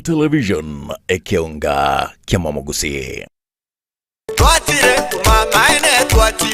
Television, ekeonga ki'amamogusii.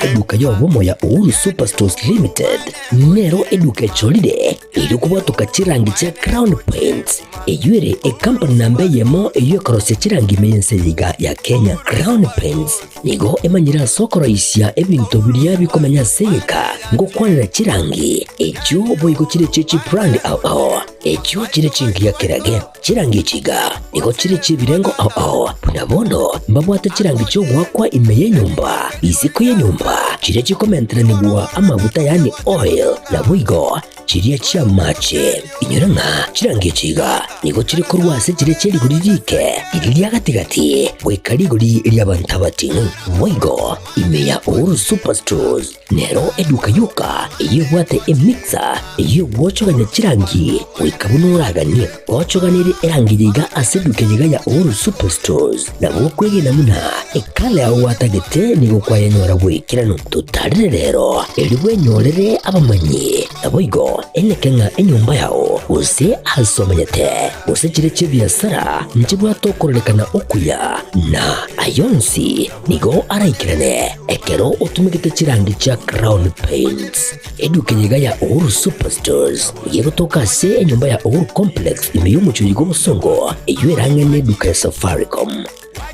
Eduka y'obomo ya Uhuru Superstores Limited nero eduka echorire erio kobwatoka chirangi chia Crown Paints, eyio ere ekampani namba eyemo eyio ekorosia chirangi ime y'ense eye iga ya Kenya. Crown Paints nigo emanyire ase okoroisia ebinto biria bikomenya ase egeka ngokwanera chirangi echio boigo chire chie chibrand ao ao. Echio chire chingiya kerage, chirangi echi iga nigo chire chi'ebirengo ao ao, buna bono mbabwate chirangi chi'ogoakwa ime y'enyomba, isiko y'enyomba, chiria chikomenteranigwa amaguta yaani oil, naboigo chiria chi'amache. Inyora ng'a chirangi echi iga nigo chire korwa ase chiria chie rigori riike, riria ria gati-gati, goika rigori ri'abanto abating'u. Boigo ime ya Uhuru Superstores. Nero eduka yoka eyio ebwate emixer eyio egwochogania chirangi goika buna oraganie. Gochoganerie erangi eye iga ase eduka eye iga ya Uhuru Superstores nabo okwegena buna ekala yao gwatagete nigo kwayenyora bw'ekeranu. Totarire rero erio bwenyorere abamanyi naboigo eneke ng'a enyomba yao gose ase omenyete gose chire chi'ebiasara nchibwate okororekana okuya na ayonsi Nigo araikerane ekero otumegete chirangi chia Crown Paints. Eduka eye iga ya Uhuru Superstores nigo egotoka ase enyomba ya Uhuru Complex ime y'omochie oyo bw'obosongo eyio ere ang'e n'eduka ya Safaricom.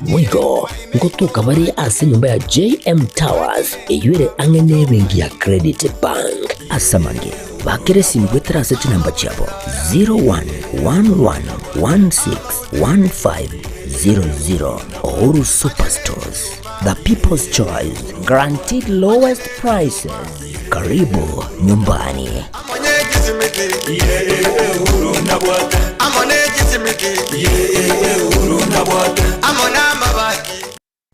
Boigo ngotoka bare ase enyomba ya JM Towers eyio ere ang'e n'ebenki ya Credit Bank. Ase amange, bakera esimi goetera ase chinamba chiabo 0111161500. Uhuru Superstores, the people's choice, guaranteed lowest prices. Karibu nyumbani.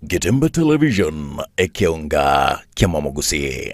Getembe Television, ekeonga ki'amamogusii.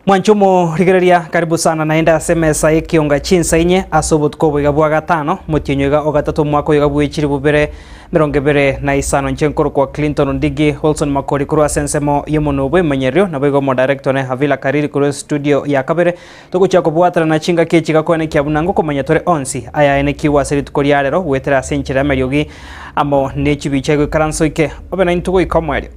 Mwanchumo rigereria karibu sana naende ase emesa y'ekionga chinsa inye ase obotuko oboiga bwa gatano motienyi oiga ogatato omwaka oiga bwechiri bubere 25 inche nkorokwa Clinton Ondigi Wilson Makori korwa ase ensemo y'omonwa bw'emanyererio naboigo omodirector one Havila Kariri korwa estudio ya kabere Togochia kobwaterana chingaki echi gakwenekia buna ngokomanya tore onsi ayaenekigwe ase rituko ria rero goetera ase enchera y'amariogi amo ne chibicha egoikaransa oike obe naintwe goika omoerio.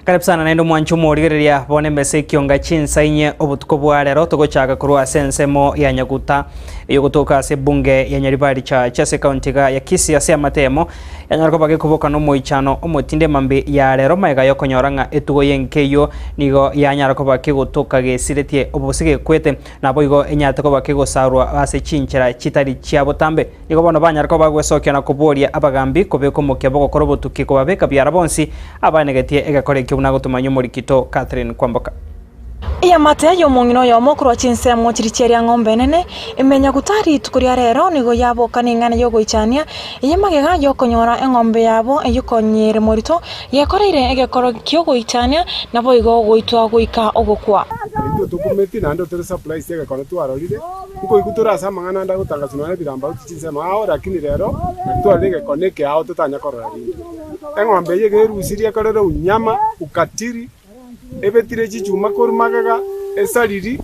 Karibu sana naende omwancho omorigereria bono emesa ekionga chinsa inye obotuko bwa rero togochaka korwa ase ensemo ya Nyaguta eyogotoka ase ebunge ya Nyaribari Church ase ekaunti iga ya Kisii ase amatemo yanyara koba gekoboka nomoichano omotinde mambi ya rero magega yokonyora ng'a etugo yenka eyio nigo yanyara koba kegotoka gesiretie obose gekwete Naboigo enyarete koba kegosarwa ase chinchera chitari chia botambe. Nigo bono banyare koba bagwesokia na koboria abagambi kobeka omokia bw'ogokora obotuki kobabeka biara bonsi abaenegetie egekora ekio buna gotomanyia omorikito Catherine Kwamboka. Eamate y'omong'ina oyomo korwa chinsemo chiria chiaria ng'ombe enene, emenya gotari rituko ria rero nigo yaboka neng'ana y'ogoichania, eye magega y'okonyora eng'ombe yabo eyio konyere morito, gekoreire egekoro ki'ogoichania, naboigo goitwa goika ogokwa. Intwe tokumeti naende tore surprised egekone twarorire, nkoigwa tore ase amang'ana ande agotangaswa nonya ebirambo gochia chinsemo ao lakini rero naki twarorire egekone eke ao totanya korora rinde. Eng'ombe eye iga erusirie ekorere unyama, ukatili, ebetire chichuma korwa magega, esariri,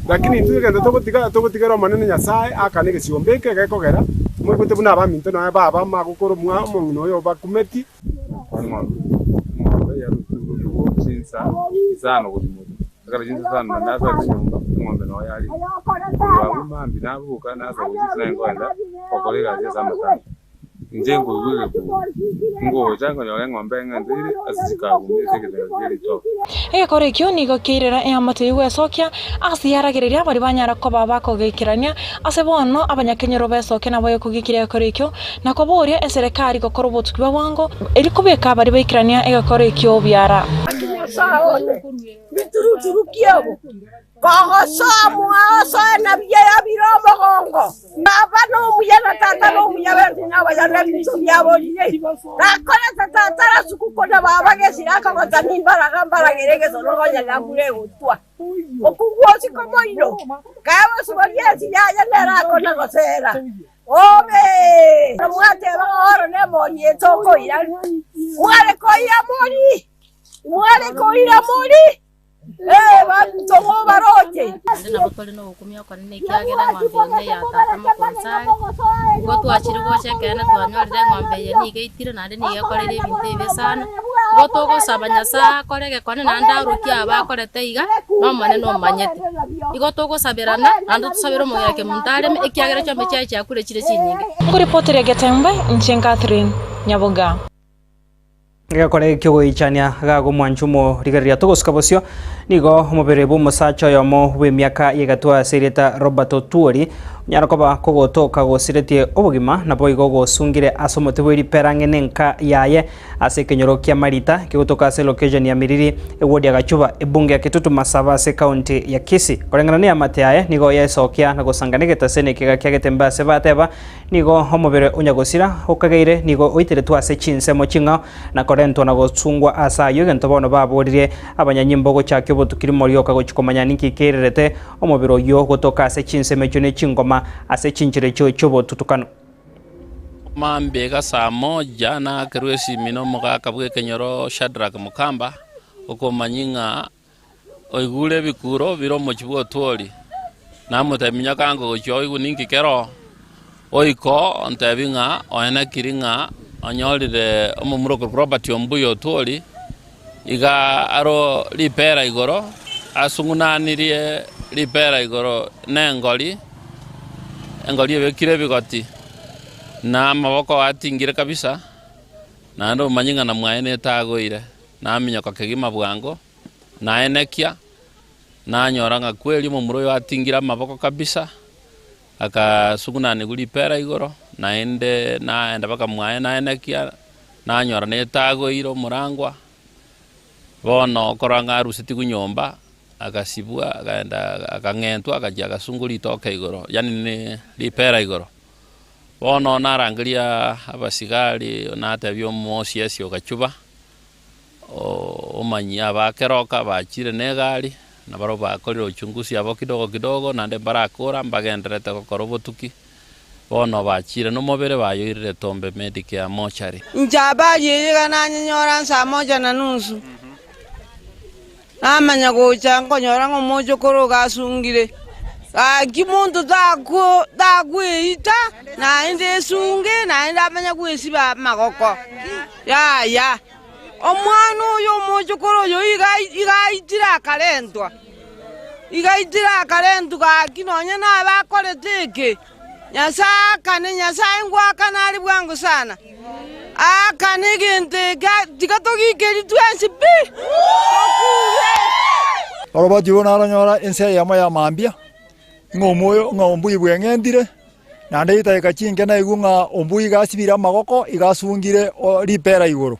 lakini intwe egento togotiga togotigera Omonene Nyasae aakane egesiomba eke gekogera moigwete buna abaminto nonya baba magokora omwa omong'ina oyo obakumeti. Eng'ombe eng'ombe yarusigwe korwa chinsa isano gochia motwe, ekero chinsa isano na nasoa ase enyomba, eng'ombe noo yarenge. Korwa abwo mambia naboka nasa gochia ase naye nkoenda gokora egasi ase amatanga. Inche nkoigwa egekuba, ngocha nkonyora eng'ombe eng'enteire ase chikagumia ase egetengo kie ritoke. Egekoro ekio nigo kiairera eamate eyio gwesokia ase yaragereria baria banyara koba bakogeikerania ase bono abanyakenyoro besokia nabo ekogikiria egekoro ekio na koboria eserekari gokora obotuki bwa bwango erio kobeka baria baikerania egekoro ekio biara. Nyasae one, bituruturukie obo. Kogosoa mwao osoe na buya yabire omogongo. Baba nomuya na tata nomuya bentwe nabaya nebinto biaborire. Nakorete tata rasuku na baba gesire akogota nimbaraga mbaragere egesono nonya nambura egotwa. Okugwa osiko moino, kae bosibori ensi yaye nere akona gosera. Obe! Mwateba ng'a oro nemori etokoira. Mware koira mori! Mware koira mori! Ee, abanto mobaroche. Naende nabo tore nogokumia okonene, ekiagera eng'ombe eye neya tata mokonsare. Igo twachire gocha ekeene twanyorire eng'ombe eye nigo eitire naende nigo ekorire ebinto ebibe sana. Igo togosaba Nyasae akore egekone naende arokie aba akorete iga, na Omonene omanyete. Igo togosaberana naende tosabere omong'ina kemonto areme, ekiagera chiombe chiaye chiakure chire chinyinge. Nkoripoteria Getembe, inche Catherine Nyaboga. Egekore ki'ogoichania gagomwancha omorigereria togosuka bosio, nigo omobere bw'omosacha oyomo bw'emiaka y'egatwa ase erieta Robert Otuori onyare koba kogotoka gosiretie obogima naboigo gosungire ase omote bwe ripera ang'e nenka yaye ase ekenyoro kia Marita kegotoka ase location ya Miriri eward ya Gachuba ebunge ya Kitutu Masaba ase county ya Kisii. Koreng'ana neamate yaye nigo yaesokia na gosangana egetaseni ekega kia Getembe ase bateba Nigo omobere o nyagosira okageire nigo oiteretwe ase chinsemo ching'ao na korentwa na gosungwa ase ayio egento bono baboririe abanyanyimbo gochakia obotukiri morioka gochia komanya ninki kererete omobere oyio gotoka ase chinsemo echio ne chingoma ase chinchera echio chi'obotutukanu. Mambia iga saa moja nakerwa esimi nomogaka bw'ekenyoro Shadrack Mukamba, okomanyia ng'a Oigure ebikuuro bire omochie bw'otwori, namotebia, Minyoka ango gochia oigwe ninki kero. Goika ontebie ng'a oenekiri ng'a onyorire omomura okorokwa Robert Ombuya Otwori, iga aro ripera igoro, asung'unanirie ripera igoro nengori, engori ebekire ebigoti, na amaboko atingire kabisa, naende omanye ng'a namwaye netagoire. Naminyoka kegima bwango, naenekia, nanyora ng'a kweri omomura oyo atingire amaboko kabisa, akasugunanigwa ripera igoro, naende naenda mpaka mwaye naenekia, nanyora netagoire omorangwa, bono okorora ng'a arusetigwe nyomba, agasibwa akaenda akang'entwa agachia agasungwa ritoke igoro yaani ne ripera igoro. Bono narangeria abasigari, natebia omosiesi o gachuba, omanyie abakeroka bachire negari, na barabwo bakorire uchunguzi abo kidogo kidogo, naende mbarakora mbagendererete gokora obotuki, bono bachire nomobere bayoirire Tombe Medicare Mortuary. Inche habari eye iga nanyenyora nsaa moja na nusu, Namanya gocha nkonyora ng'a omochokoro iga asungire, gaki monto takweita naende esunge naende amanye gwesiba amagoko. Yaya, omwana oyo omochokoro oyo iga iga aitire akarentwa, iga aitire akarentwa gaki nonye nabe akorete eke. Nyasae aakane, Nyasae ngoakana are bwango sana, aakane egento eke, tiga togikerie twensi pi, tokure. Oroboti rwo naronyora ense eyemo ya mambia, ng'a omoyo ng'a ombui bweng'entire, naende chidakika chinke naigwe ng'a ombui iga asibire amagoko, iga asungire o ripera igoro.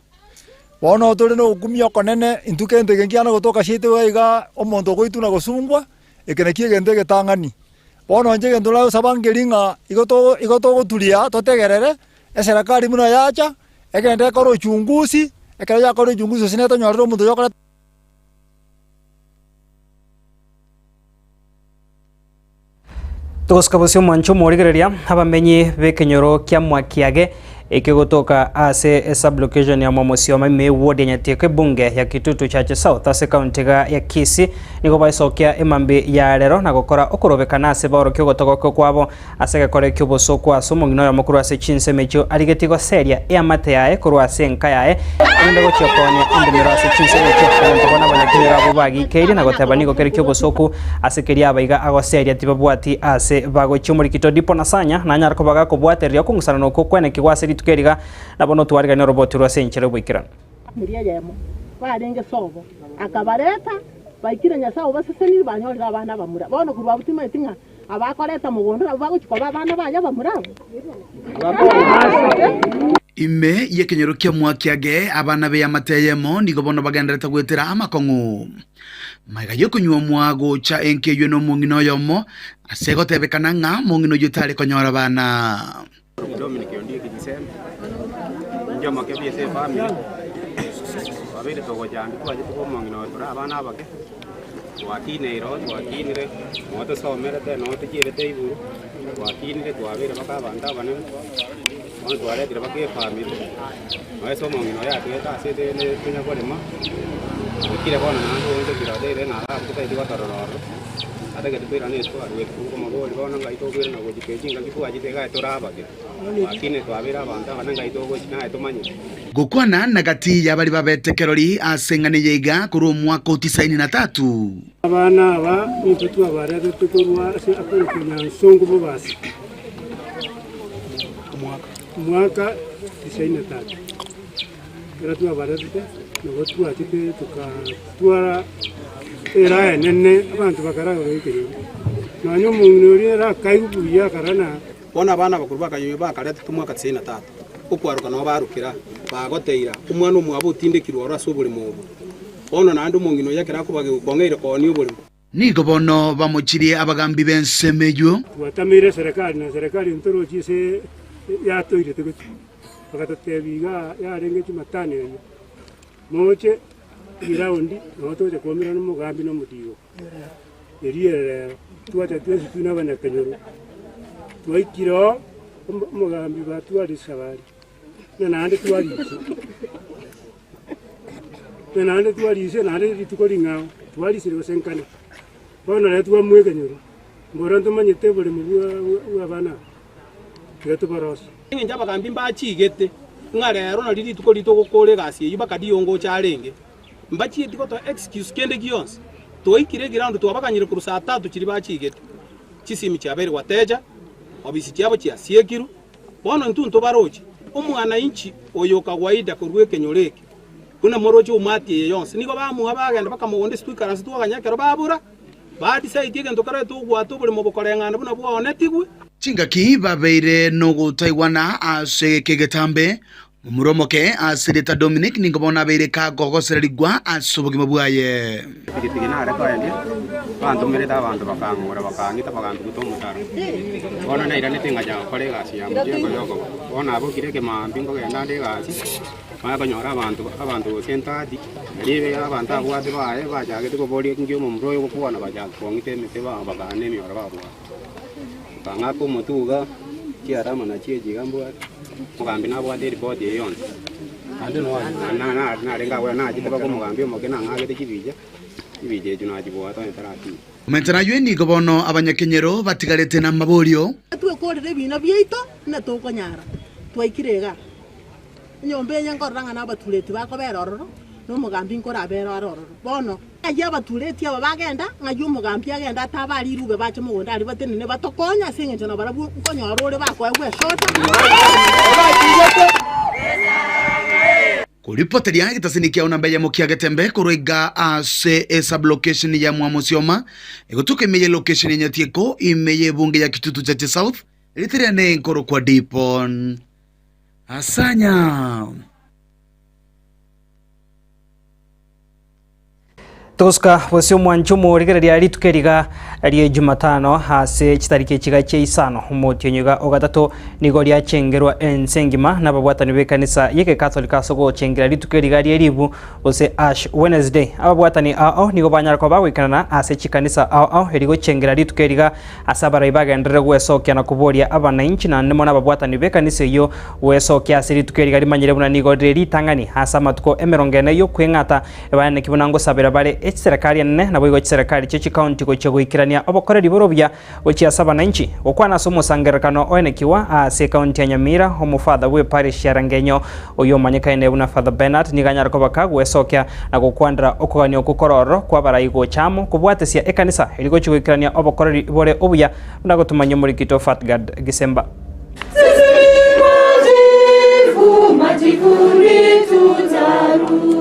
Bono tore nogokumia okonene, intwe kento eke nkiana gotoka seito iga iga omonto ogoitwa na gosungwa, eke nakio egento egetang'ani. Bono inche egento nagosaba nkeri ng'a igo togo igo togoturia totegerere, eserekari buna yacha, egende ekore uchunguzi, ekero yakora uchunguzi gose netonyorere omonto oyo okoreta. Togosika bosio omwancho omorigereria abamenyi b'ekenyoro kia Mwakiage ekegotoka ase esublocation ya Mwamosioma ime eward ya Nyatieko ebunge ya Kitutu Chache South ase ekaunti iga ya Kisii nigo baesokia emambi ya rero na gokora okorobekana ase baorokia ogotogoka kwabo ase egekore ki'obosooku ase omong'ina oyomo korwa ase chinsemo echio arigetie goseria eamate yaye korwa ase enka yaye, erinde gochia koonia endemero ase chinsemo echio. Abanto bono abanyakenyoro abwo bagiikeirie na goteba nigo kere ki'obosooku ase keria abaiga agoseria tibabwati aase bagochia. Omorikito Dipo Nasanya nanyare koba gakobwatereria okong'usanana okwo kwenekigwa ase rituko eriga, na bono otwariganie oroboti rwe ase enchera y'oboikeranu. Eria eyemo barenge sobo, akabareta, baikire Nyasae obasesenirie, banyorire abana abamura. Bono korwa abwo timanyeti ng'a abakoreta mogondo nabwo bagochia koba abana baye abamura abwo. Ime y'ekenyoro kia Mwakiage, abana b'eamate eyemo nigo bono bagenderete goetera amakong'u. Magega y'okonyuomwa gocha enka eyio nomong'ina oyomo, ase egotebekana ng'a mong'ina oyio tare konyora bana. Dominic Ondieki Gisembe, inche omoke bwe ase efamiri, twabeire togochanda twachete kwa omong'ina oyo tore abana abake, twakineire oo twakinire, noo tosomerete noo tochierete igoro, twakinire twabeire mpaka abanto abanene, bono twaretire mpaka efamiri, nonye ase omong'ina oyo atoete ase tonya korema, oikire bono naende oonchokire otebire ng'a iga abwo totaeti gotorora ororo. Atagete toirane ase twarwete. Nkomobori bono ngai tokoirana gochia kechi chingaki twachete iga tore abake, lakini twabeire abanto abanene ngai togochia naye tomanyete. Gokwana na gati y'abaria babete kerori ase eng'ana eye iga korwa omwaka o tisaini na tatu. Abana aba nintwe twabaretete korwa ase akorokwa Nyansongo Bobasi, omwaka tisaini na tatu. Ekero twabaretete, nabo twachete tokatwara eraha enene, abanto bakarara baikereire. Nonya omong'ina oria ere akaigwa buya akarora na. Bono abana abakoro bakanywa bakaretete omwaka tisaini na tatu, okwaroka nabo barokera, bagoteira, Omwana omwabo otindekirwe oro ase oboremo obo. Bono naende omong'ina oyo ekero akobagigwa kong'eire koonia oboremo. Nigo bono bamochirie abagambi b'ensemo eyio. Twatameire eserekari, na eserekari ntorochi ase yatoirete gochia. Bagatotebia iga yarenge Jumatano eyio, moche riraundi nabo togocha koumerana na omogambi na omodigo. Erio ere rero twacha twensi twe na abanyakenyoro, twaikire oo omogambi batwarire esabari, na naende twarisia. Na naende twarisia naende rituko ring'ao, twarisire gose nkane. Bono rero twamua ekenyoro, mboro ntomanyete oboremo bwa abana aba, tiga toborosie. Engencho abagambi mbachigete, ng'a rero nario rituko riito gokora egasi eyio bakaria ongocha arenge, mbachieti gotoa excuse kende gionsi. Twaikire eground twabaganyire korwa saa tatu chiria bachigete, chisimi chiabeire gwatecha, obisi chiabo chiasiekirwe, Bono intwe ntobaroche omwananchi oyo kawaida korwa ekenyoro eke, buna moroche umati eye yonsi. Nigo bamoa bagenda bakamogonda ase twaikaranse twaganya ekero babura, badecide egento kerete ogwata oboremo bokoreng'ana buna bwaonetigwe. Chingaki babeire nogotaigwana ase egeka egetambe, Momura omoke ase erieta Dominic nigo bono abeire kagogosererigwa ase obogima bwaye. Epigipigi nare koendia, bantomerete abanto bakang'ura bakang'ita bagantuguta omotaro. Bono nairanete ngachaka gokora egasi ya mochengo ya okoboko. Bono nabokire ekemambia nkogenda ande egasi, manye konyora abanto abanto gose entati, nario abanto abwate baye bachagete koboria nki omomura oyo ogokwana bachaka kong'ita emete bakaana emioro babwate. Bakang'aka omotwe iga, chiarama nachio echi iga mbwate, omogambi nabwate eripoti eye yonsi. Narenge agwo nachete mpaka omogambi omoke nang'akete chibicha, chibicha echio nachibwate onye taratiga. Komentana ayio nigo bono abanyakenyoro batigarete namaborio. Twekorire ebiina biaito buna tokonyara, twaikire igaa. Enyomba eye nkorora ng'a nabatureti bakobera ororo, na omogambi nkorabere are ororo. Bono, ng'ai abatureti aba bagenda? Ng'ai omogambi agenda atabe rirube bache mogondo aria batenene batokonye ase engencho nabarabwo nkonyora ore bakoegwa esota. Koripoteria egetasini kiao namba eyemo kia Getembe korwa iga ase esublocation ya Mwamosioma egotuka ime ye location ya Nyatieko ime y'ebunge ya Kitutu Chache South rieta riane nkorokwa Dipon Asanya. Togosuka bosio omwancho omorigereria rituko eriga rie Jumatano ase chitariki echiga chia isano omotienyi iga ogatato nigo riachengerwa ense engima nababwatani b'ekanisa y'egekatholika ase ogochengera rituko eriga rie ribu gose Ash Wednesday. Ababwatani ao nigo banyara koba bagoikerana ase chikanisa ao ao eri gochengera rituko eriga ase abarai bagenderere gwesokia na koboria abanainchi naende mono ababwatani b'ekanisa eyio gwesokia ase rituko eriga rimanyire buna nigo rire ritang'ani ase amatuko emerongo ene y'okweng'ata Ebaaneki buna ngosabera bare echiserekari enene, naboigo chiserekari chie chikaunti gochia goikerania obokoreri bore obuya gochia ase abananchi. Gokwana ase omosangererekano oenekigwa ase ekaunti ya Nyamira, omofather bw'eparish ya Rangenyo oyio omanyekaine buna Father Bernard nigo anyare koba kagwesokia na gokwanera okogania okwo kore ororo kw'abarai gocha amo kobwatesia ekanisa erio gochia goikerania obokoreri bore obuya buna gotomanyia omorikito Fatgard Gisemba. Sisi ni majivu, majivuni tutarudi.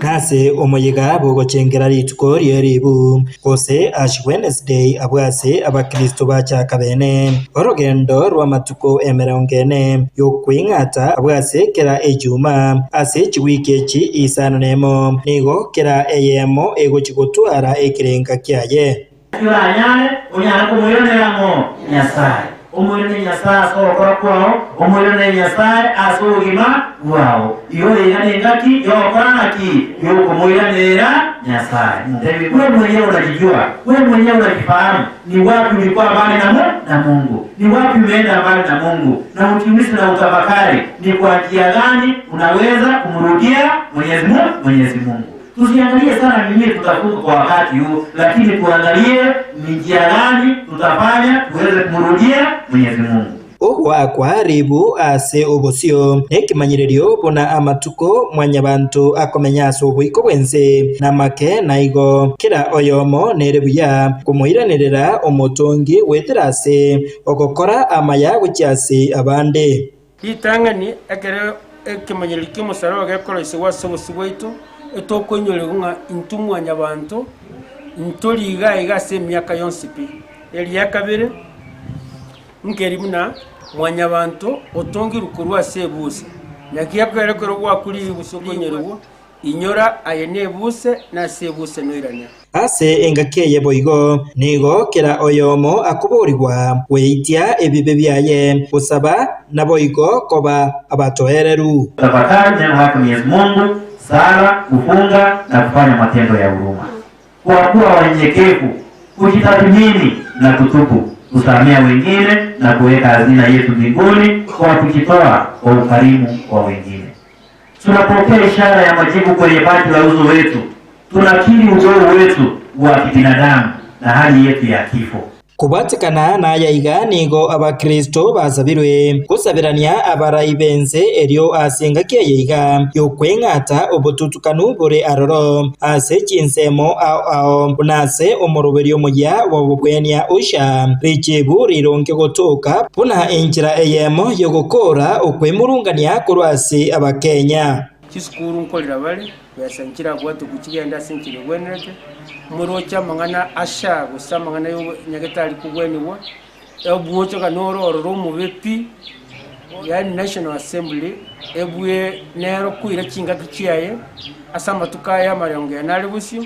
Nase omoyega bw'ogochengera rituko rie ribu, gose Ash Wednesday abwo ase abakristo bachaka bene orogendo rw'amatuko emerongo ene y'okweng'ata abwo ase kera ejuma ase chiwiki echi isano nemo, nigo kera eyemo egochi gotwara ekerenga kiaye. Naki oranyare onyare komoiranera ng'o? Nyasae. Omoiranere Nyasae ase ogokora kwao, omoiranere Nyasae ase obogima bwao. Igo iga nengaki y'ogokora ng'aki? Y'okomoiranera Nyasae. Ntebi, we mwenyewe unajijua, we mwenyewe unajifahamu ni wapi ulikuwa mbali na Mu, na Mungu, ni wapi umeenda mbali na Mungu, na ujiulize na utafakari ni kwa njia gani unaweza kumrudia Mwenyezi Mungu, Mwenyezi Mungu. Tusiangalie sana ni nini tutafunga kwa wakati huu, lakini tuangalie ni njia gani tutafanya tuweze kumrudia Mwenyezi Mungu. Ogoakwa ribu ase obosio nekemanyererio buna amatuko Mwanyabanto akomenya ase oboiko bw'ense namake, na igo kera oyomo nere buya komoiranerera omotongi goetera ase ogokora amaya gochia ase abande. Ritang'ani, ekero ekemanyererio ki'omosaraba gekoroisigwa ase obosio bwaito, etokoinyorigwa ng'a intwe mwanyabanto ntori iga iga ase emiaka yonsi pi. Eria kabere, nkeri buna mwanyabanto otongirwe korwa ase ebusa, naki ekero ekero gwakurire ribusa okoinyorigwa, Inyora aye nebuse, na ase ebuse noirane. Ase engaki eye boigo nigo kera oyomo akoborigwa gweitia ebibe biaye, gosaba, naboigo koba abatoereru. Tafakari neno lake Mwenyezi Mungu, sala, kufunga na kufanya matendo ya huruma. Kwa kuwa wanyenyekevu, kujitathmini na kutubu, kusamea wengine na kuweka hazina yetu mbinguni kwa kujitoa kwa ukarimu kwa wengine. Tunapokea ishara ya majibu kwenye paji la uso wetu, tunakiri udogo wetu wa kibinadamu na hali yetu ya kifo. Kobwatekana naya iga nigo Abakristo basabirwe gosaberania abarai b'ense erio ase engaki eye iga y'okweng'ata obotutukanu bore aroro ase chinsemo ao ao, buna ase omoroberio omoyia bw'obogwenia Usha, richibu rironge gotoka Buna enchera eyemo y'ogokoora okwemurungania korwa ase Abakenya. Chisukuru nkorera bare, besa nchirabwate gochigenda ase enchera egwenerete, moroche amang'ana asha gose amang'ana y'obonyagetari kogwenigwa, obwochoka noro ororo omobe pi, yaani National Assembly ebwe nero koira chingaki chiaye ase amatuko aya amarengo ene are bosio.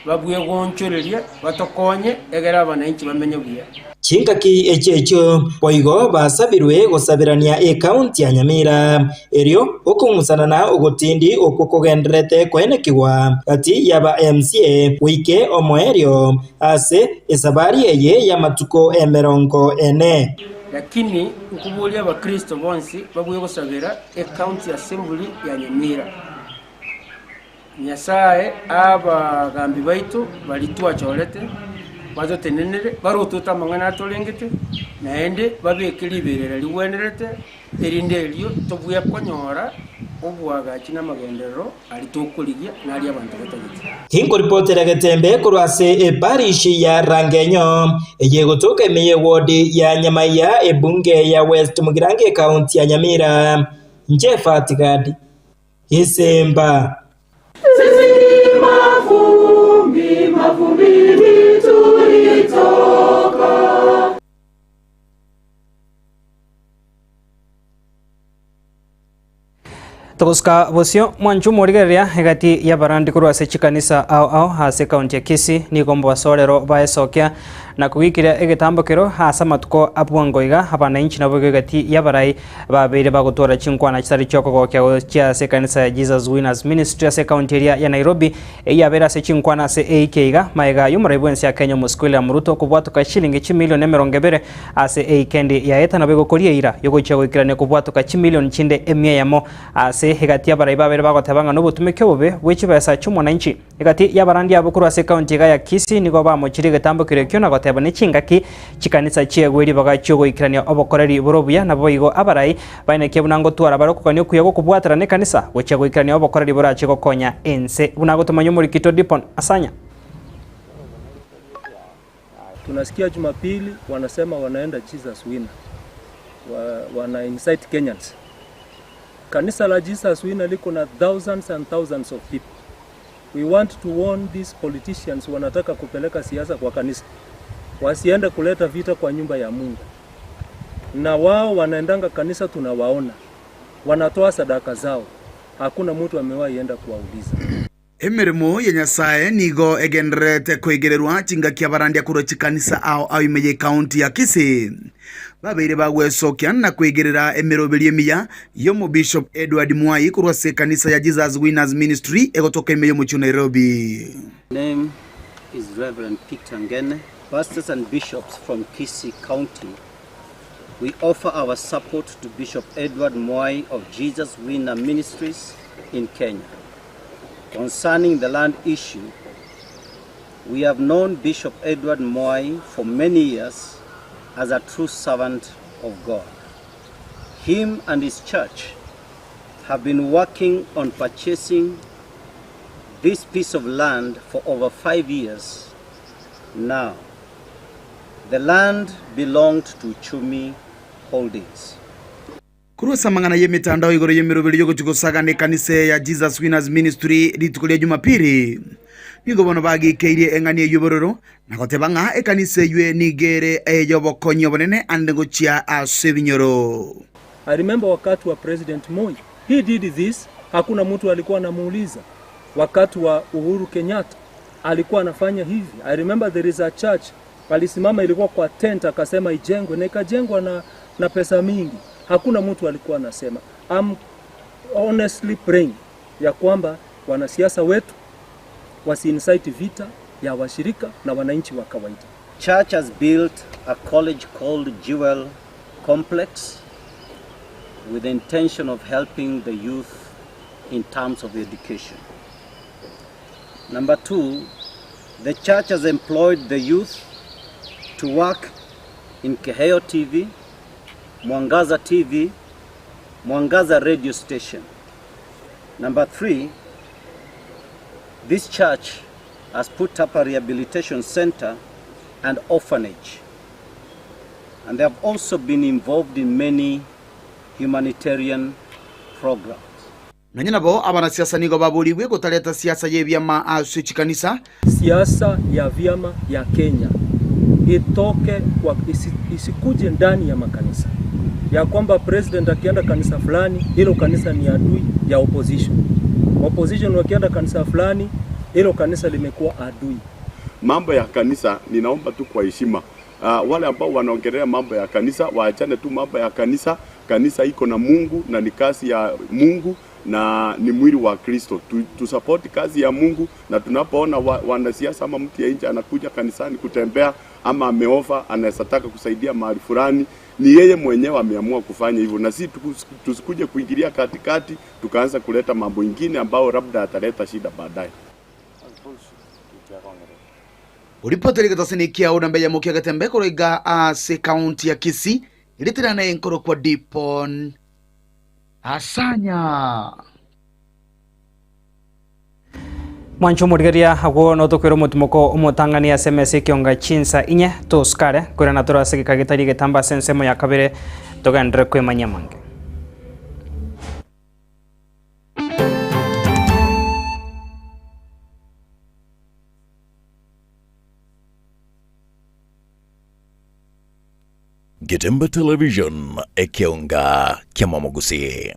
Babwegonchorerie batokonye, egere abananchi bamenye buya. Chingaki echio echio boigo basabirwe gosaberania ekaunti ya Nyamira, erio okong'usana na ogotindi okwo kogendererete koenekigwa gati y'aba MCA goike omoerio ase esabari eye y'amatuko emerongo ene. Lakini nkoboria abakristo bonsi babue gosabera ecounty assembly ya Nyamira. Nyasae abagambi baito baria twachorete batotenenere, barotote amang'ana atorengete, naende babeke riberera rigwenerete, erinde erio tobue konyora oboagachi na amagenderero aria tokorigia na aria abanto batagete. Inkoripotera getembe korwa ase eparish ya Rangenyo, eye egotoka ime y'ewodi ya Nyamaiya, ebunge ya West Mugirango ekaunti ya Nyamira. Inche Fatigadi. Esemba. Sisi ni mavumbi, mavumbini tulitoka. Togosuka bosio mwanchu morigereria egati y'abarandi korwa ase chikanisa ao ao ase ekaunti ya Kisii nigo mbasorero baesokia na kogikiria egetambo kero ase amatuko a bwango iga abananchi nabo igo egati y'abarai babeire bagotwara chinkwana chitari chiokogokia gochia ase ekanisa ya Jesus Winners Ministry ase ekaunti eria ya Nairobi eyio yabeire ase chinkwana ase eiki iga magega y'omorai bwensi ya Kenya Omosike William Ruto kobwatoka chilingi chimilion 20 Ase eikendi yaye nabo egokoria eira y'ogochia goikerania kobwatoka chimilion chinde emia eyemo. Ase egati y'abarai babere bagoteba ng'a nobotumeki obobe bwe chibesa chi'omwananchi. Egati y'abarandi abwo korwa ase ekaunti iga ya Kisii nigo bamochirie egetambo keria ekio na goteba nechingaki chikanisa chiegwe ribaga chiogoikerania obokoreri bore obuya naboigo abarai baenekie buna ngotwara bare okogania okuya gw'okobwaterana ekanisa gochia goikerania obokoreri borache gokonya ense buna agotomanya omorikito Dipon Asanya. Tunasikia Jumapili wanasema wanaenda Jesus Winner. Wa, wana incite Kenyans. Kanisa la Jesus Winner liko na thousands and thousands of people. We want to warn these politicians wanataka kupeleka siasa kwa kanisa. Wasiende kuleta vita kwa nyumba ya Mungu. Na wao wanaendanga kanisa tunawaona. Wanatoa sadaka zao. Hakuna mtu amewahi enda kuwauliza. Emeremo ya Nyasae nigo egendererete koigererwa chingaki abarandia korwa chikanisa ao ao ime y'ecounty ya Kisii babeire bagwesokia na koigerera emeroberio emiya y'Omobishop Edward Mwai korwa ase ekanisa ya Jesus Winners Ministry egotoka ime y'omochie o Nairobi. Name is Reverend Peter Ngene. Pastors and bishops from Kisii County, we offer our support to Bishop Edward Mwai of Jesus Winner Ministries in Kenya. Concerning the land issue, we have known Bishop Edward Mwai for many years as a true servant of God. Him and his church have been working on purchasing this piece of land for over 5 years now. The land belonged to Chumi Holdings. Korwa ase amang'ana y'emetandao igoro y'emeroberi y'ogochia gosagana ekanisa eye ya Jesus Winners Ministry rituko ria Jumapili, nigo bono bagikeirie eng'ani eyio bororo na goteba ng'a ekanisa eyio nigo ere ey'obokonyi obonene ande gochia ase ebinyoro. I remember wakati wa President Moi, he did this, hakuna mtu alikuwa anamuuliza. Wakati wa Uhuru Kenyatta alikuwa anafanya hivi. I remember there is a church alisimama, ilikuwa kwa tent, akasema ijengwe na ikajengwa na, na pesa mingi. Hakuna mtu alikuwa anasema. I'm honestly praying ya kwamba wanasiasa wetu wasi-incite vita ya washirika na wananchi wa kawaida. Church has built a college called Jewel Complex with the intention of helping the youth in terms of education. Number two, the church has employed the youth to work in Keheo TV, Mwangaza TV, Mwangaza radio station. Number three, this church has put up a rehabilitation center and orphanage. And they have also been involved in many humanitarian programs. Nonya nabo abanasiasa nigo baborigwe gotareta siasa y'ebiama ase chikanisa. Siasa ya vyama ya Kenya itoke kwa isi, isikuje ndani ya makanisa ya kwamba president akienda kanisa fulani, hilo kanisa ni adui ya opposition. Opposition wakienda kanisa fulani, hilo kanisa limekuwa adui. Mambo ya kanisa ninaomba tu kwa heshima. Wale ambao wanaongelea mambo ya kanisa waachane tu mambo ya kanisa. Kanisa iko na Mungu na ni kazi ya Mungu na ni mwili wa Kristo. Tu, tu kazi ya Mungu, na tunapoona wanasiasa ama mtu ya nje anakuja kanisani kutembea ama ameofa anaweza taka kusaidia mahali fulani, ni yeye mwenyewe ameamua kufanya hivyo, na si tusikuje kuingilia katikati tukaanza kuleta mambo ingine ambao labda ataleta shida baadaye. Oripoteri getosini kiao na mbeya mokia getembe koroiga ase county ya Kisii iritirana enkoro kwa Dipon Asanya. Mwancho omorigeria agwo notokwera omotimoko omotang'ani ase emesa ekionga chinsa inye tosukare koirana tore ase egeka getari egetambe ase ensemo ya kabere togenderere kwemanyia amange. Getembe Television, ekeonga kia Mwamogusi.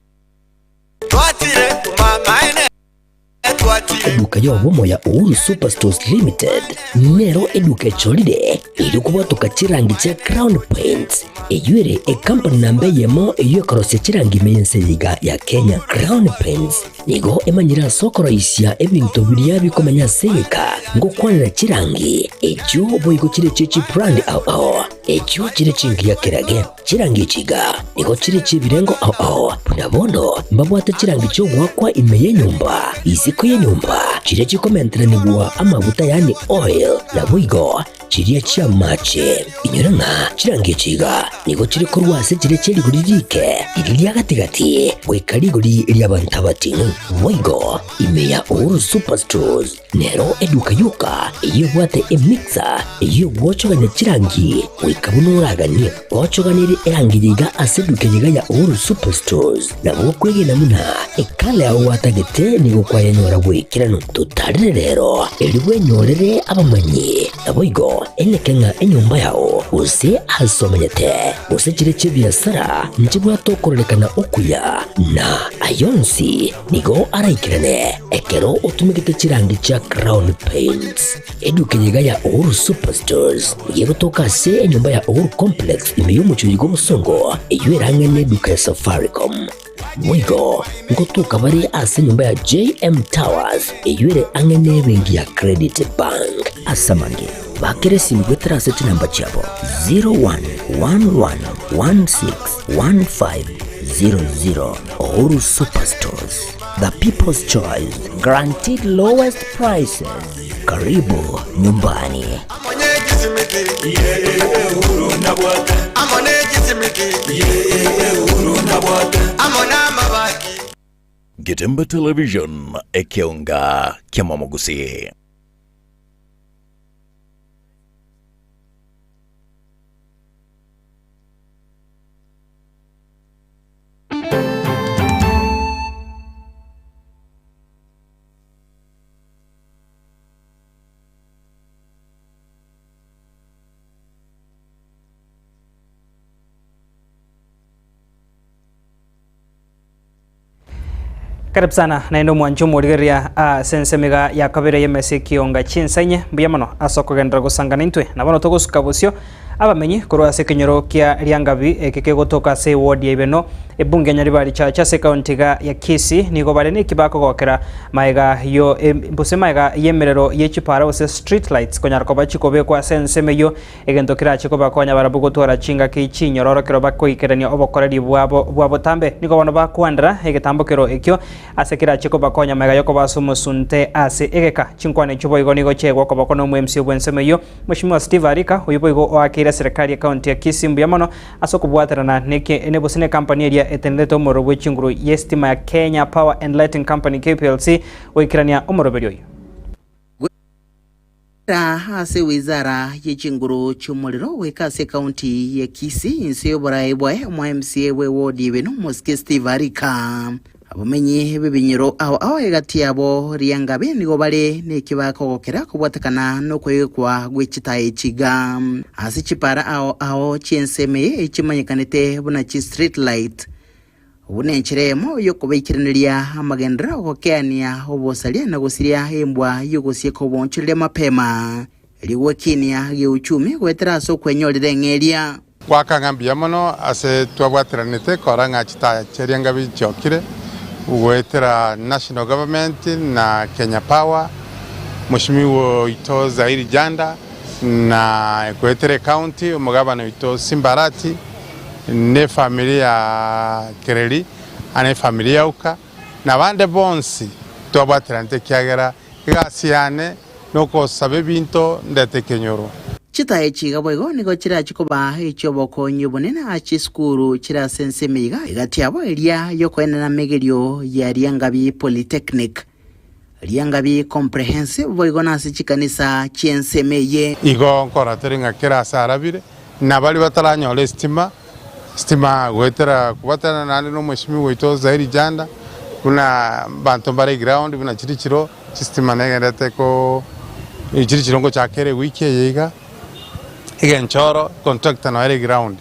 Eduka y'obomo ya Uhuru Superstores Limited nero eduka echorire erio kobwatoka chirangi chia Crown Paints eyio ere ekampani namba eyemo eyio ekorosia chirangi ime y'ense eye iga ya Kenya. Crown Paints nigo emanyire ase okoroisia ebinto biria bikomenya ase egeka ngokwanera chirangi echio boigo chire chie chibrand ao ao echio chire chingiya kerage. Chirangi echi iga nigo chire chi'ebirengo ao ao, buna bono mbabwate chirangi chi'ogoakwa ime y'enyomba, isiko y'enyomba, chiria chikomenteranigwa amaguta yaani oil, naboigo chiria chi'amache. Inyora ng'a chirangi echi iga nigo chire korwa ase chiria chie rigori riike, riria ria gati-gati, goika rigori ri'abanto abating'u. Boigo ime ya Uhuru Superstores Nero eduka yoka eyio ebwate emixer eyio egwochogania chirangi goika buna oraganie. Gochoganerie erangi yiga ase eduka yiga ya Uhuru Superstores nabo okwegena buna ekala yao gwatagete nigo kwayenyora bw'ekeranu. Totarere rero erio bwenyorere abamanyi naboigo eneke ng'a enyomba yao gose ase omenyete gose chire chi'ebiasara nchibwate okororekana okuya na ayonsi Nigo araikerane ekero otumegete chirangi chia Crown Paints. Eduka eye iga ya Uhuru Superstores nigo egotoka ase enyomba ya Uhuru Complex ime y'omochie oyo bw'obosongo eyio ere ang'e n'eduka ya Safaricom. Boigo ngotoka bare ase enyomba ya JM Towers eyio ere ang'e n'ebenki ya Credit Bank. Ase amange, bakera esimi goetera ase chinamba chiabo 0111161500. Uhuru Superstores, the people's choice, guaranteed lowest prices. Karibu nyumbani. Getembe Television, ekeonga ki'amamogusi. Karibu sana naende omwancho omorigereria ase ensemo iga ya kabere y'emesa ekionga chinsa inye mbuya mono ase okogenderera gosangana intwe na bono togosuka bosio abamenyi korwa ase ekenyoro kia Riangabi eke kegotoka ase eward ya Ibeno ebunge ya Nyaribari Church ase ekaunti iga ya Kisii nigo bare neki bakogokera maega yo gose maega y'emerero ye chipara gose street lights konyara koba chikobekwa ase ensemo eyio Egento kerache kobakonya barabwo gotwara chingaki chinyororo ekero bakoikerania obokoreri bwabo bwa botambe. Nigo bono bakwandera egetambokero ekio ase kerache kobakonya magega y'okoba ase omosunte ase egeka. Chinkwana echio boigo nigo chiaigwa okoboko n'omwemc bw'ensemo eyio, Mweshimiwa Steve Arika, oyio boigo oakeire eserekari y'ecounty ya Kisii mbuya mono ase okobwaterana neke gose necompany eria etenerete omorero bwe chinguru y'esitima ya Kenya Power and Lighting Company, KPLC, goikerania omoroberio oyio. Goetera ase wizara ye chinguru chi'omorero goika ase ekaunti ya Kisii inse y'oboraai bwaye omo MCA bwe ward ya Ibeno omosike Steve Arika. Abamenyi b'ebinyoro ao ao egati yabo Riangabe nigo bare neki bakogokera kobwatekana nokoegekwa gwe chitae echi iga ase chipara ao ao chi'ensemo eye echimanyekanete buna chi street light. Buna enchera eyemo y'okobaikeraneria amagenderero ogokeania obosaria na gosiria embwa y'ogosieka oboonchoreria mapema, erio gwekinia geuchumi goetera ase okwenyorera eng'eria. Goaka ng'a mbuya mono ase twabwateranete korora ng'a chitaya chiaria ngabi chiokire goetera national government na Kenya Power, Mweshimiwa oito Zairi Janda na goetera ecounty omogabana oito Simba Arati. Nefamiri ya Kereri, aa nefamiri ya Uka, na abande bonsi twabwateranete, ekiagera egasi yane nogosaba ebinto ndete ekenyoro. Chitae echi iga boigo nigo chirache koba echi'obokonyi obonene ase chisukuru chire ase ensemo iga egati yabo eria y'okoenena amegerio ya Riangabi Polytechnic, Riangabi Comprehensive boigo nase chikanisa chi'ensemo eye. Igo nkorora tore ng'a kera ase arabire, na baria bataranyora esitima, sitima goetera kobwaterana naende na omweshimiwa oito Zairi Janda, buna abanto mbare eground buna chiri chiro, chistima negenderete ko chiri chiro ngochaka ere ewiki eye iga, egenchoro contractor noyo ere eground.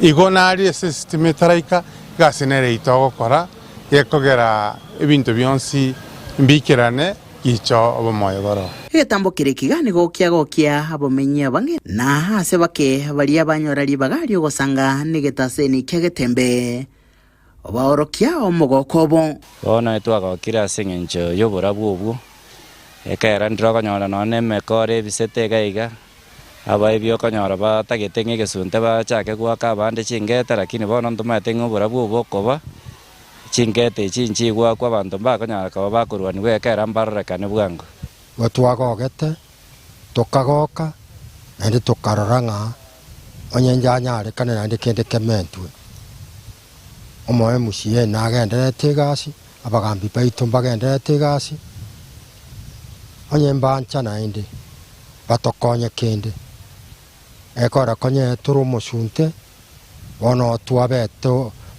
Igo naria ase esitima etaraika, egasi nere yaito ogokora, gekogera ebinto bionsi mbiikerane gicha obomoyo boro. Egetambo keria ekiga nigo kiagokia abamenyi abange, na ase bake baria banyora ribaga ri'ogosanga negetaseni kia getembe, obaorokia omogoko obo. Bono twagokire ase engencho y'oborabu obwo, ekero ndire okonyora nonya na emekora ebisete iga iga, abaebi okonyora batagete ng'a egesunte bachake goaka abande chingete lakini bono ntomaete ng'a oborabu obo bokoba, chingete echi nchigoakwa abanto mbakonyara koba bakorwaniwa ekero mbarorekane bwango. Igo twagogete, tokagoka, naende tokarora ng'a onye njanyarekane naende kende kementwe. Omo MCA nagendererete egasi, abagambi baito mbagendererete egasi, onye mbancha naende batokonye kende. Ekora konye tore omosunte, bono twabete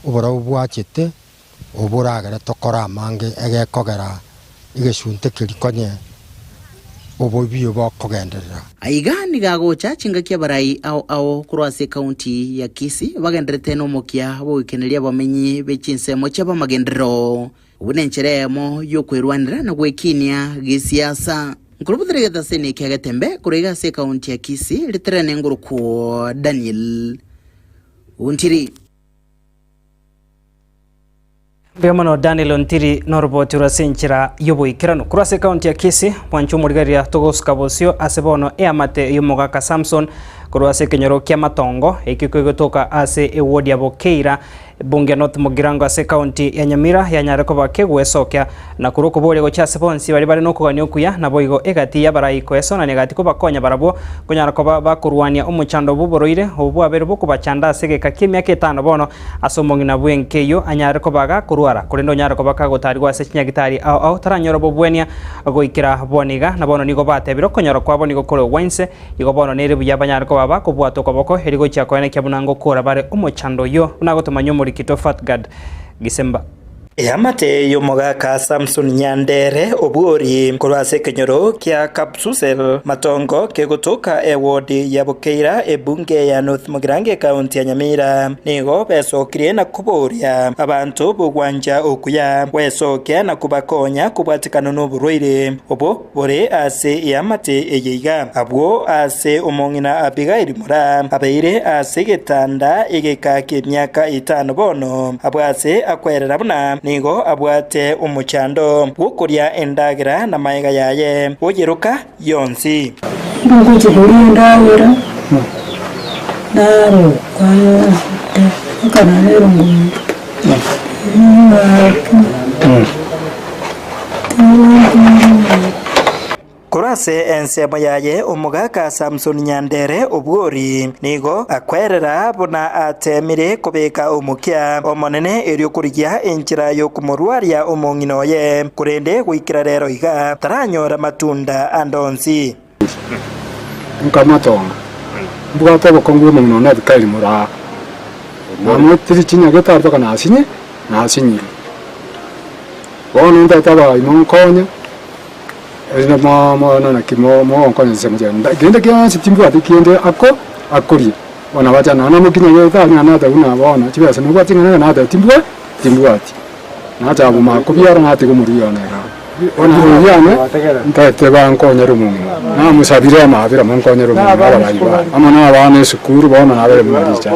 oborabu bwachete, oboragere tokore amange egekogera egesunte keria konye oboibi bokogenderera. Aiga nigo agocha chingaki abarai ao ao korwa ase ekaunti ya Kisii bagenderete nomokia bw'ogoikeneria abamenyi be chinsemo chi'abamagenderero buna enchera eyemo y'okwerwanera na gwekinia gesiasa. Nkorobotera egetaseni ekia Getembe korwa iga ase ekaunti ya Kisii riterene ngorokwo Daniel Ontiri. Mbuya mono Daniel Ontiri noroboti rwa ase enchera y'oboikeranu. Korwa ase ekaunti ya Kisii, mwanche omorigereria togosuka bosio ase bono eamate y'omogaka Samson korwa ase ekenyoro kia Matongo ekio kegotoka ase eward ya Bokeira Bunge North Mugirango ase ekaunti ya Nyamira yanyare koba kegwesokia na korwa okoboria gochia ase bonsi baria bare nokogania okuya naboigo egati y'abarai koesonania gati kobakonya barabwo konyara koba bakorwania omochando bw'oborwaire obo bwabeire bokobachanda ase egeka ki'emiaka etano bono Ase omong'ina bw'enka eyio anyare koba gakorwara, korende onyare koba kagotaarigwa ase chinyagitari ao ao, taranyore obobwania goikera bono iga. Na bono nigo batebire okonyora kwabo nigo kore ogwa inse, igo bono nere buya banyare koba bakobwata okoboko, erio gochia koenekia buna ngokora bare omochando oyio, buna agotomanyia omorikito Fatgard Gisemba. Eamate y'omogaka Samson Nyandere Obwori korwa ase ekenyoro kia Kapsusel, Matongo kegotoka eward ya Bokeira ebunge ya North Mugirango ekaunti ya Nyamira nigo besokirie na koboria abanto b'ogwancha okuya gwesokia na kobakonya kobwatekana noborwaire obo bore ase eamate eye iga. Abwo ase omong'ina Abigaili Moraa abeire ase egetanda egeka ki'emiaka etano bono, abwo ase akwerera buna nigo abwate omochando bw'okoria endagera namaiga yaye oyeroka yonsi. Ngochia koria endagera, naroka ekero nerongori, Korwa ase ensemo yaye omogaka Samson Nyandere Obwori nigo akwerera buna ateemire kobeka omokia Omonene erio korigia enchera y'okomorwaria omong'ina oye, korende goikera rero iga taranyora matunda ande onsi. Nkamatonga, mbwate obokongu bw'omong'ina one Abikaili moraa, namoetire chinyagete mpaka nasinye, nasinyirwe. Bono ntaete abarai monkonye, erinde mono naki mogonkonya chinsemo chiane. Kende gionsi timbwati kende ako akoria, bono abacha nonya namokinyagete aria nata buna bono chibesa nobwate ching'ana iga nata timbwa timbwati. Nacha abwo makobiara natiga omorwia one igaa. Bono omorwia one ntaete bankonyere omong'ina, namosabire amabera monkonyere omong'ina abarai baye, amo na abana esukuru bono nabere buna richa.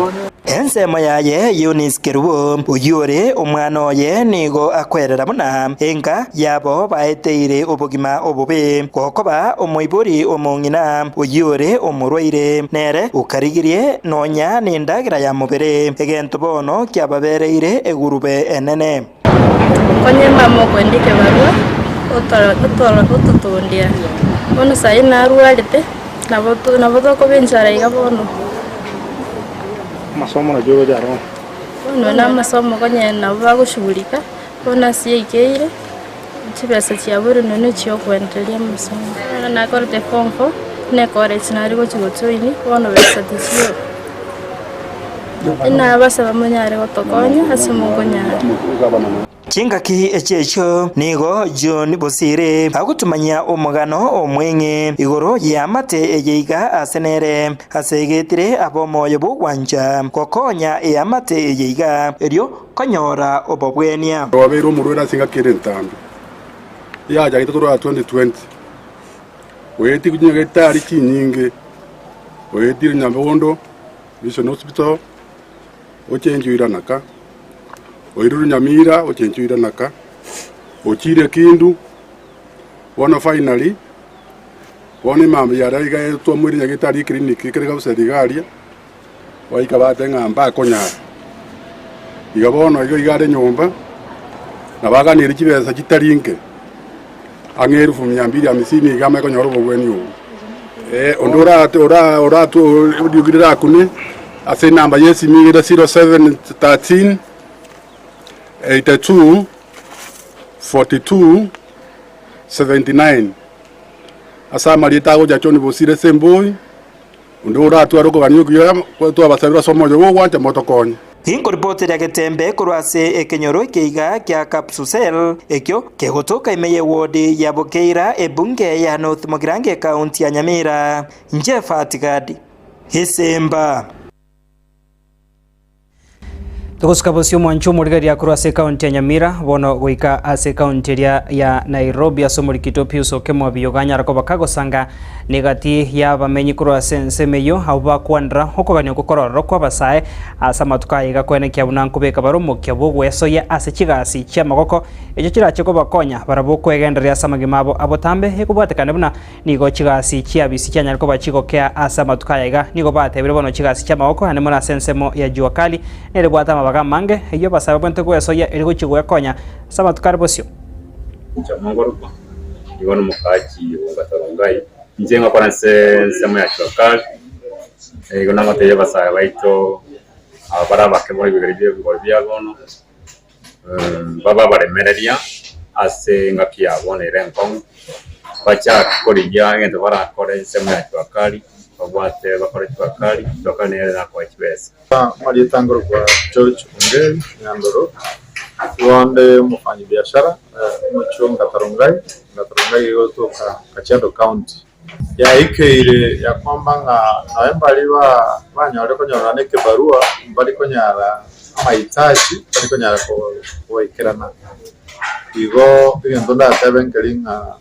Ensemo yaye Eunice Kerubo, oyio ore omwana oye, nigo akwerera buna enka yabo baeteire obogima obobe, gokoba omoibori omong'ina oyio ore omorwaire, nere okarigirie nonya nendagera ya mobere, egento bono kiababereire egurube enene. Konye mama okoenda ekebarua, otoro ototondia. Bono saii narwarete, nabo to nabo tokoba enchara iga bono. Amasomo nakio ogocha aro. Bono na amasomo konye nabo bagoshughulika, bono ase yaikeire, chibesa chiaborwe nonye chia okwendereria amasomo. Bono nakorete form four, na ecollege nare gochi gojoin, bono besa tichiyo. Inabasaba monyare gotokonya ase mokonyara. Chingaki echi echio nigo John Bosire agotumanyia omogano omweng'e igoro y'eamate eye iga ase nere asegetire ab'omoyo bw'ogwancha gokonya eamate eye iga erio konyora obobwenia. Obeire omorwaire ase engaki ere entambe, yachagete korwa 2020, oetie chinyagitari chinyinge, oetire Nyabondo Mission Hospital, ochenchwe iranaka, oirure Nyamira ochenchwe iranaka, ochire Kindu, bono finally, bono emambia yaria iga twamoire nyagetari eclinic ekere kabisa iga aria, baika bateba ng'a mbakonyara. Iga bono iga iga are nyomba, nabaganirie chibesa chitari inke, ang'e elfu mia mbili hamsini iga amanye konyora obogwenia obwo. Onde orate ora oratwe eriogi rirakune ase enamba ya esimi iga ere 0713 82 42 79 ase amarieta agocha John Bosire Semboi. Onde oratware okogania okuya, twabasabire ase omoyo bw'ogwancha motokonye. Ninkoripoteria getembe korwa ase ekenyoro ekeiga kia Kapsusel, ekio kegotoka ime y'ewodi ya Bokeira, ebunge ya North Mugirango ekaunti ya Nyamira. Inche Fati Gadi, Gesemba. Togosuka bosio omwancho omorigereria korwa ase ekaunti ya Nyamira bono goika ase ekaunti eria ya Nairobi ase omorikito Pius Okemwa Biyoga anyara koba kagosanga negati y'abamenyi korwa ase ensemo eyio abwo bakwanera okogania okwo korororo kw'abasae ase amatuko aya iga koenekia buna nkobeka bare omokia bw'ogwesoyia ase chigasi chi'amagoko echio chirache kobakonya barabwo kwegendereria ase amagima abo abotambe ekobwatekana buna Nigo chigasi chi'abisi chianyare koba chigokea ase amatuko aya iga. Nigo batebire bono chigasi chi'amaboko aane mono ase ensemo ya jua kali, nere ebwate amabaga amange, eyio abasae babwenerete gwesoyia erio gochia gwekonya ase amatuko are bosio. Inche omongoroko, nigo nomokachi o Ngatarongai, inche ngokora ase ensemo ya jua kali, igo nagotebia abasae baito aba bare abake bono ebigori bia ebigori bia bono, babe abaremereria ase engaki ya bono ere enkong'u, bachake korigia egento barakore ensemo ya jua kali, babwate bakore jua kali, jua kali nere erakoe chibesa. Amarieta nkorokwa George Ongeri Nyandoro, igo nde omofanyi biashara omochie o Ngatarongai, Ngatarongai egotoka Kajiado County. Yaikeire ya kwamba ng'a nonya mbari ba banyore konyorana na ekebarua mbari konyara amahitaji mbari konyara goikerana. Igo egento ndatebe nkeri ng'a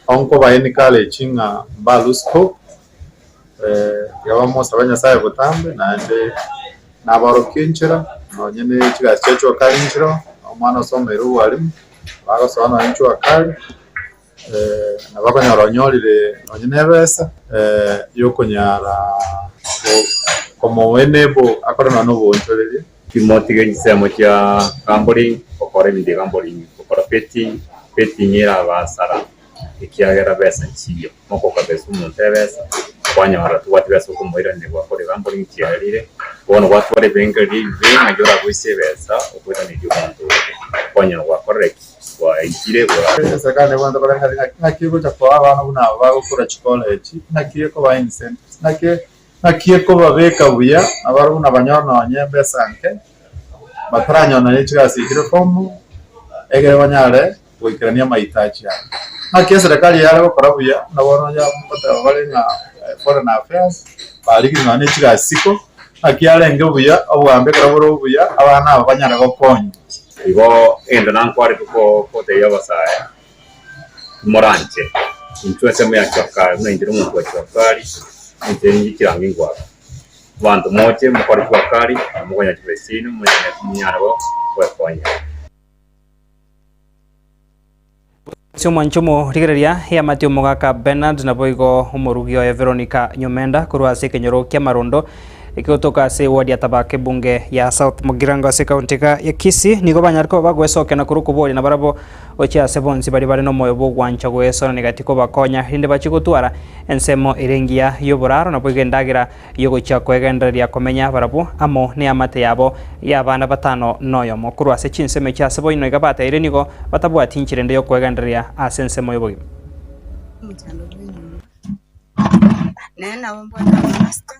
onkoba encourage ng'a mba lose hope, tiga bamosabe Nyasaye botambe naende nabaorokie enchera nonye ne chigasi chia jua kali nchiroo, omwana osomeire obwalimu bagosoa nonye jua kali. Nabo okonyora onyorire nonye na ebesa yokonyara komo enable akore nonye na oboonchoreria. Timotige chinsemo chia gambling, gokora ebinto bia gambling, gokora betting, betting erabasara ekiagera besa nchiyo, mogoka besa omonto ebesa, kwanyora tobwati besa okomoiraneria gwakora egambling chiarire, bono gwatwara ebirengererio ebibe ng'aki oraboise ebesa okoiraneria omonto oria, kwanyora gwakorire ki? Gwaikire gwa. Eserekari nebwenerete korenta ng'a naki egocha koa abana buna aba bagokora chicollege, naki ekobaha incentives, naki naki ekobabeka buya nabarabwo buna banyore nonye embesa nke, bataranyora nonye chigasi echire formal, egere banyare goikerania amahitaji abo. Naki eserekari yare gokora buya, buna bono onye ngoteba bare ng'a foreign affairs, barigirie nonye ne chigasi isiko, naki yarenge buya, obogambi ekero bore obuya, abana aba banyare gokonywa. Igo egento nankwarete gotebia abasae, timoranche intwe ensemo ya jua kali, buna intwe nomonto wa jua kali, inche nchirangi ngwaka. Abanto moche mokore jua kali, na mokonyora chibesa chiaino, monyare gwekonya. Ase omwancho omorigereria eamate omogaka Bernard naboigo omorugi oye Veronica Nyomenda korwa ase ekenyoro ki'Amarondo ekegotoka ase eward ya Tabaka ebunge ya South Mugirango ase ekaunti iga ya Kisii nigo banyare koba bagoesokera na korwa okoboria nabarabwo gochia ase bonsi baria bare nomoyo bw'ogwancha goesona egati kobakonya erinde bachie gotwara ensemo ere engiya y'oboraro naboigo endagera y'ogochia kwegendereria komenya barabwo amo neamate yabo y'abana batano noyomo. Korwa ase chinsemo echio ase boino iga bateire nigo batabwati inchera ende y'okwegendereria ase ensemo y'obogima. Omochando bw'enyomba, Nere nabo mbwate amasika,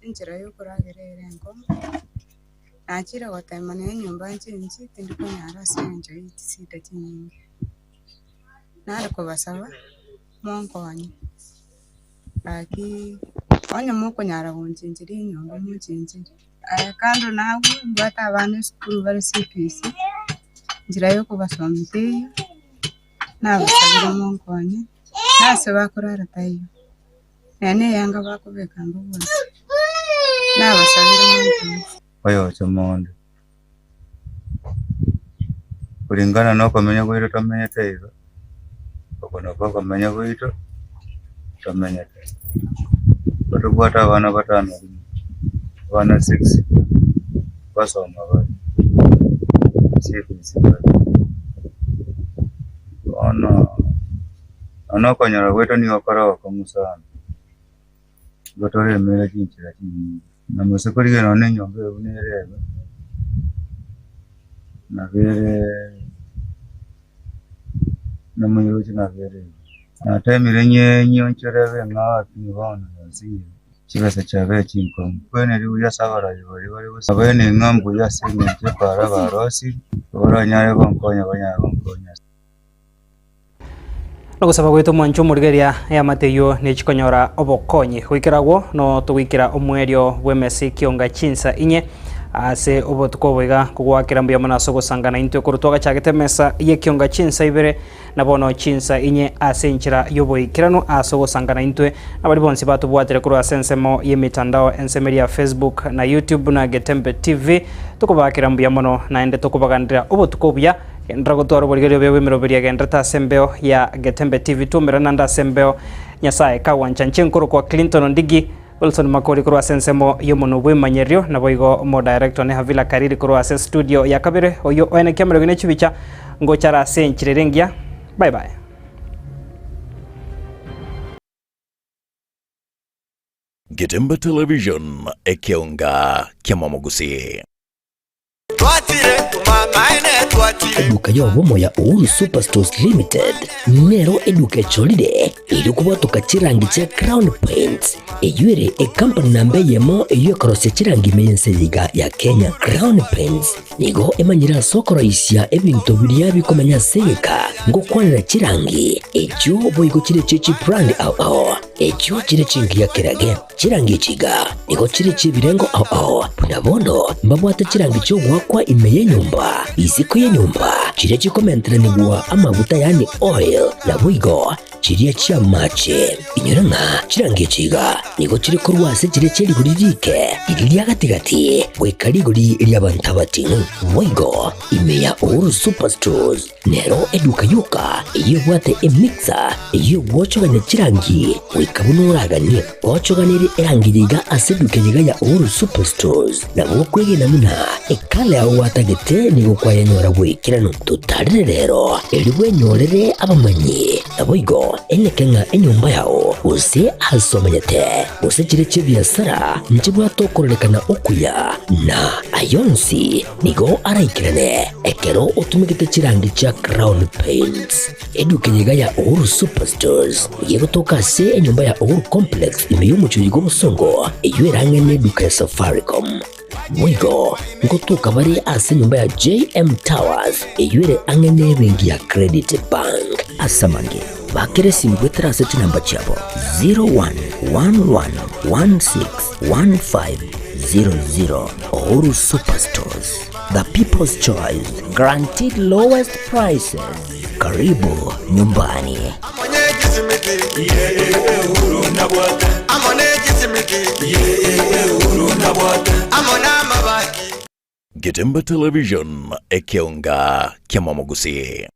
enchera yokoragera ere enkong'u. Nachire gotema na enyomba nchenchi tindi konyara ase eng'encho ye chisida chinyinge. Nare kobasaba, monkonye, gaki onye mokonyara gonchencheria enyomba monchencherie. Aye kando na abwo, mbwate abana esukuru bare CPC, nchera ya okobasomia teiyo, nabasabire monkonye, na ase bakorara taiyo, nonya na eyanga bakobeka mbabwate, nabasabire monkonye. Oyocha monde. Kulingana na okomenya gwaito tomenyete iga, oko nokwo okomenya gwaito tomenyete. Totobwate abana batano rimo, abana six, basoma bare, CBC bare. Bono, nonya okonyora gwaito nigo kore ogokong'u sana, igo toremere chinchera chinyinge. Na mose korigia nonya na enyomba eye buna ere iga, nabo ere namonyeroche nabo ere iga. Natemire nyionchore ebe ng'a lakini bono yasinyire, chibesa chiabeire chinkong'u. Kweneri buya ase abarai baria bare gose abaene ng'a mbuya ase eng'encho ekora barosirie, baranyare gonkonya banyare gonkonya ase. Nogosaba gwaito omwancho omorigereria eamate eyio nechikonyora obokonyi. Goikera agwo no togoikera omwerio bw'emesa ekionga chinsa inye ase obotuko obo iga kogwakera mbuya mono ase ogosangana intwe korwa twagachagete emesa y'ekionga chinsa ibere na bono chinsa inye ase enchera y'oboikeranu ase ogosangana intwe na baria bonsi batobwatire korwa ase ensemo y'emitandao ensemo eria ya Facebook na YouTube na Getembe TV tokobakera mbuya mono naende tokobaganera obotuko obuya Genderera gotwara oborigereria obuya bw'emeroberi egenderete ase embeo ya Getembe TV. Twaumerane naende ase embeo Nyasae kagwancha. Inche nkorokwa Clinton Ondigi, Wilson Makori korwa ase ensemo y'omonwa bw'emanyererio, naboigo omodirector one Havila Kariri korwa ase studio ya kabere, oyio oenekia amariogi ne chibicha, ngocha are ase enchera ere engiya. Bye bye. Getembe Television, ekeonga ki'amamogusii. Eduka y'obomo ya Uhuru Superstores Limited nero eduka echorire erio kobwatoka chirangi chia Crown Paints, eyio ere ekampani namba eyemo eyio ekorosia chirangi ime y'ense eye iga ya Kenya. Crown Paints nigo emanyire ase okoroisia ebinto biria bikomenya ase egeka ngokwanera chirangi echio boigo chire chie chibrand ao ao echio chire chingiya kerage. Chirangi echi iga nigo chire chi'ebirengo ao ao, buna bono mbabwate chirangi chi'ogoakwa ime y'enyomba, isiko y'enyomba, chiria chikomenteranigwa amaguta yaani oil, naboigo chiria chi'amache. Inyora ng'a chirangi echi iga nigo chire korwa ase chiria chie rigori riike, riria ria gati-gati, goika rigori ri'abanto abating'u. Boigo ime ya Uhuru Superstores Nero eduka yoka eyio ebwate emixer eyio egwochogania chirangi goika buna oraganie. Gochoganerie erangi eye iga ase eduka eye iga ya Uhuru Superstores nabo okwegena buna ekala yao gwatagete nigo kwayenyora bw'ekeranu. Totarere rero erio bwenyorere abamanyi naboigo eneke ng'a enyomba yao gose ase omanyete gose chire chi'ebiasara nchibwate okororekana okuya na ayonsi Nigo araikerane ekero otumegete chirangi chia Crown Paints. Eduka eye iga ya Uhuru Superstores nigo egotoka ase enyomba ya Uhuru Complex ime y'omochie oyo bw'obosongo eyio ere ang'e n'eduka ya Safaricom. Boigo ngotoka bare ase enyomba ya JM Towers eyio ere ang'e n'ebenki ya Credit Bank. Ase amange, bakera esimi goetera ase chinamba chiabo 0111161500. Uhuru Superstores, the people's choice, guaranteed lowest prices. Karibu nyumbani. Getembe Television, ekeonga ki'amamogusii.